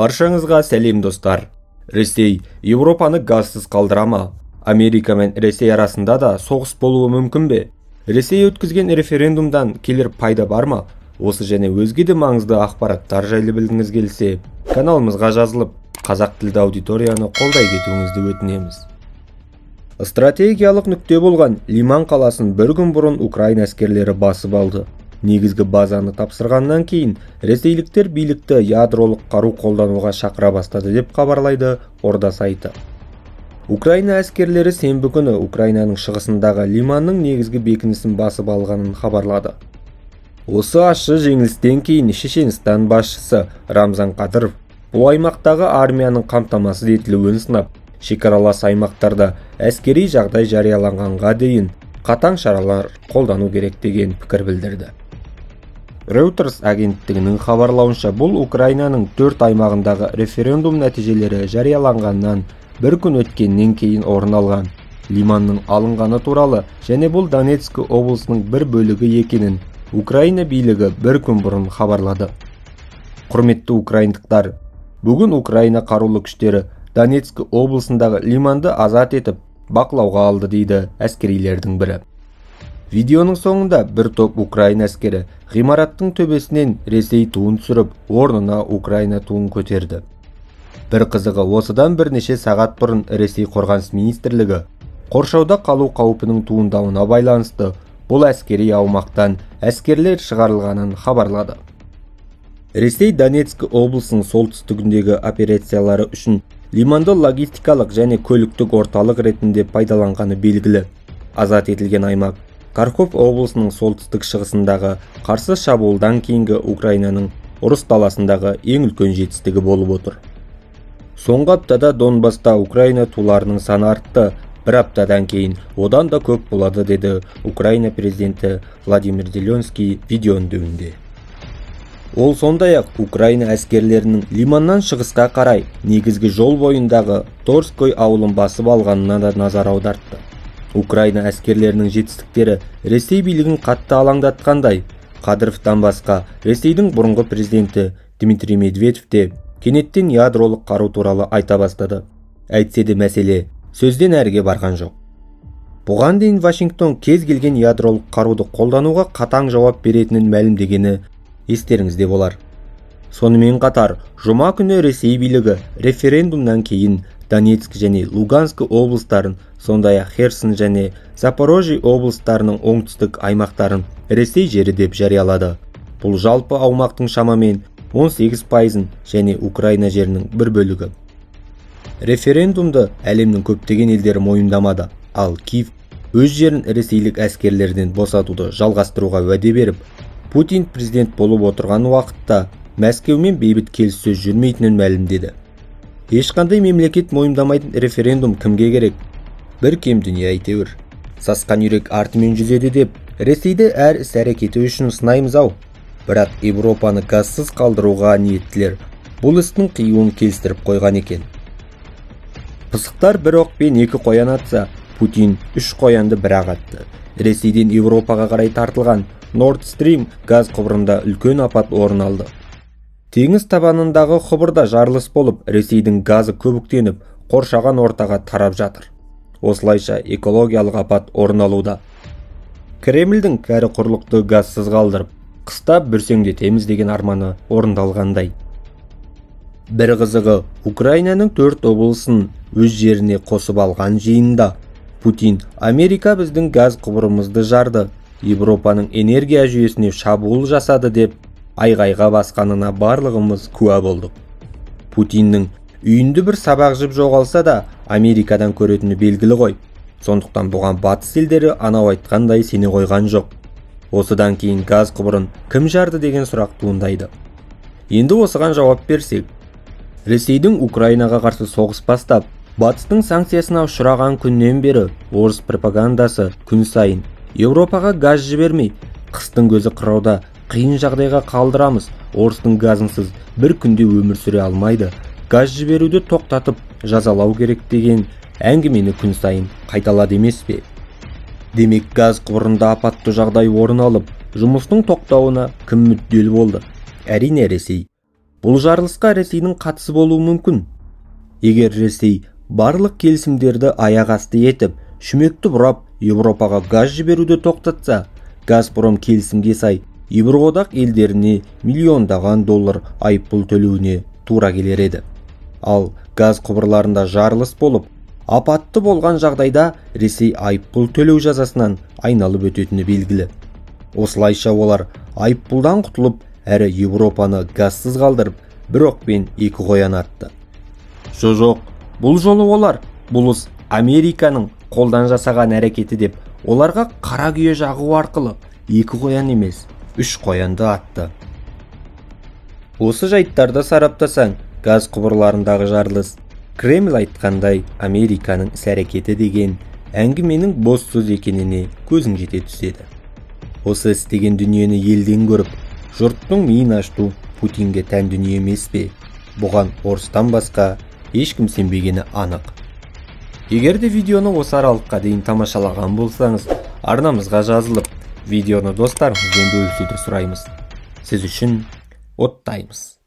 Баршаңызға сәлем, достар. Ресей Еуропаны газсыз қалдыра ма? Америка мен Ресей арасында да соғыс болуы мүмкін бе? Ресей өткізген референдумдан келер пайда бар ма? Осы және өзге де маңызды ақпараттар жайлы білгіңіз келсе, каналымызға жазылып, қазақ тілді аудиторияны қолдай кетуіңізді өтінеміз. Стратегиялық нүкте болған Лиман қаласын бір күн бұрын Украина әскерлері басып алды. Негізгі базаны тапсырғаннан кейін ресейліктер билікті ядролық қару қолдануға шақыра бастады деп хабарлайды Орда сайты. Украина әскерлері сенбі күні Украинаның шығысындағы Лиманның негізгі бекінісін басып алғанын хабарлады. Осы ащы жеңілістен кейін Шешенстан басшысы Рамзан Қадыров бұл аймақтағы армияның қамтамасыз етілуін сынап, шекаралас аймақтарда әскери жағдай жарияланғанға дейін қатаң шаралар қолдану керек деген пікір білдірді. Reuters агенттігінің хабарлауынша, бұл Украинаның 4 аймағындағы референдум нәтижелері жарияланғаннан бір күн өткеннен кейін орын алған. Лиманның алынғаны туралы және бұл Донецк облысының бір бөлігі екенін Украина билігі бір күн бұрын хабарлады. Құрметті украиндықтар, бүгін Украина қарулы күштері Донецк облысындағы Лиманды азат етіп, бақылауға алды дейді әскерилердің бірі. Видеоның соңында бір топ украин әскері ғимараттың төбесінен Ресей туын түсіріп, орнына Украина туын көтерді. Бір қызығы, осыдан бірнеше сағат бұрын Ресей қорғаныс министрлігі қоршауда қалу қаупінің туындауына байланысты бұл әскери аумақтан әскерлер шығарылғанын хабарлады. Ресей Донецк облысының солтүстігіндегі операциялары үшін Лиманды логистикалық және көліктік орталық ретінде пайдаланғаны белгілі. Азат етілген аймақ Харков облысының солтүстік шығысындағы қарсы шабуылдан кейінгі Украинаның ұрыс даласындағы ең үлкен жетістігі болып отыр. Соңғы аптада Донбасста Украина туларының саны артты. Бір аптадан кейін одан да көп болады деді Украина президенті Владимир Зеленский видеоүндеуінде. Ол сондай-ақ Украина әскерлерінің Лиманнан шығысқа қарай негізгі жол бойындағы Торской ауылын басып алғанына да назар аудартты. Украина әскерлерінің жетістіктері Ресей билігін қатты алаңдатқандай, Қадыровтан басқа Ресейдің бұрынғы президенті Дмитрий Медведев те кенеттен ядролық қару туралы айта бастады. Әйтсе де мәселе сөзден әріге барған жоқ. Бұған дейін Вашингтон кез келген ядролық қаруды қолдануға қатаң жауап беретінін мәлімдегені естеріңізде болар. Сонымен қатар, жұма күні Ресей билігі референдумнан кейін Донецк және Луганск облыстарын, сондай-ақ Херсон және Запорожье облыстарының оңтүстік аймақтарын Ресей жері деп жариялады. Бұл жалпы аумақтың шамамен 18%-ын және Украина жерінің бір бөлігі. Референдумды әлемнің көптеген елдері мойындамады, ал Киев өз жерін ресейлік әскерлерден босатуды жалғастыруға уәде беріп, Путин президент болып отырған уақытта Мәскеумен бейбіт келіссөз жүрмейтінін мәлімдеді. Ешқандай мемлекет мойындамайтын референдум кімге керек? Бір кем дүние әйтеуір. Сасқан үйрек артымен жүзеді деп Ресейді әр іс-әрекеті үшін сынаймыз-ау. Бірақ Еуропаны газсыз қалдыруға ниеттілер бұл істің қиюын келістіріп қойған екен. Пысықтар бір оқпен екі қоян атса, Путин үш қоянды бір-ақ атты. Ресейден Еуропаға қарай тартылған Nord Stream газ құбырында үлкен апат орын алды. Теңіз табанындағы құбырда жарылыс болып, Ресейдің газы көбіктеніп, қоршаған ортаға тарап жатыр. Осылайша экологиялық апат орын алуда. Кремльдің кәрі құрлықты газсыз қалдырып, қыста бүрсеңдетеміз деген арманы орындалғандай. Бір қызығы, Украинаның 4 облысын өз жеріне қосып алған жиында Путин Америка біздің газ құбырымызды жарды, Еуропаның энергия жүйесіне шабуыл жасады деп айғайға басқанына барлығымыз куә болдық. Путиннің үйінді бір сабақ жіп жоғалса да Америкадан көретіні белгілі ғой. Сондықтан бұған батыс елдері анау айтқандай сене қойған жоқ. Осыдан кейін газ құбырын кім жарды деген сұрақ туындайды. Енді осыған жауап берсек, Ресейдің Украинаға қарсы соғыс бастап, батыстың санкциясына ұшыраған күннен бері орыс пропагандасы күн сайын Еуропаға газ жібермей, қыстың көзі қырауда қиын жағдайға қалдырамыз, орыстың газынсыз бір күнде өмір сүре алмайды, газ жіберуді тоқтатып жазалау керек деген әңгімені күн сайын қайталады емес пе? Демек, газ құбырында апатты жағдай орын алып, жұмыстың тоқтауына кім мүдделі болды? Әрине, Ресей. Бұл жарылысқа Ресейдің қатысы болуы мүмкін. Егер Ресей барлық келісімдерді аяқ асты етіп, шүмекті бұрап, Еуропаға газ жіберуді тоқтатса, Газпром келісімге сай Еуроодақ елдеріне миллиондаған доллар айыппұл төлеуіне тура келер еді. Ал газ құбырларында жарылыс болып, апатты болған жағдайда Ресей айыппұл төлеу жазасынан айналып өтетіні белгілі. Осылайша олар айыппұлдан құтылып, әрі Еуропаны газсыз қалдырып, бір оқпен екі қоян атты. Жоқ, бұл жолы олар бұл іс Американың қолдан жасаған әрекеті деп, оларға қара күйе жағу арқылы екі қоян емес, үш қоянды атты. Осы жайттарды сараптасаң, газ құбырларындағы жарылыс Кремль айтқандай Американың іс-әрекеті деген әңгіменің бос сөз екеніне көзің жете түседі. Осы істеген дүниені елден көріп, жұрттың миын ашту Путинге тән дүние емес пе? Бұған орыстан басқа ешкім сенбегені анық. Егер де видеоны осы аралыққа дейін тамашалаған болсаңыз, арнамызға жазылып, видеоны достарыңызбен бөлісуді сұраймыз. Сіз үшін оттаймыз.